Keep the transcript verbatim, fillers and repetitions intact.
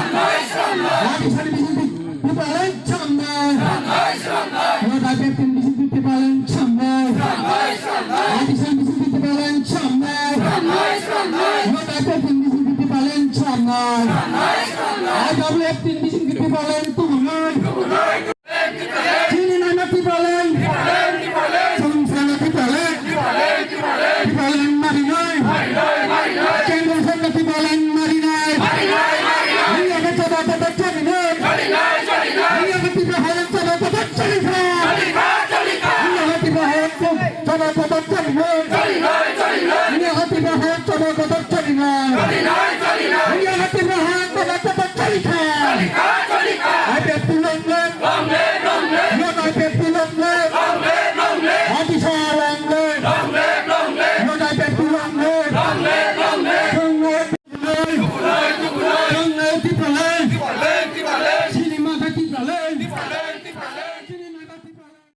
Adisani bising Tipraland chamnai. North Tibetan bising Tipraland chamnai. Adisani bising Tipraland chamnai. North Tibetan bising Tipraland chamnai. I W F tin bising Tipraland tubunai. Chini nana Tipraland. Chini nana Tipraland. Tipraland marinai. Kendra Sorkar Tipraland marinai. Ini akan coba tetap chari nai. Ini akan Tipra Hayat coba tetap chari nai. Ini akan Tipra Hayat coba tetap chari nai. Ini akan Tipra Hayat coba tetap chari nai.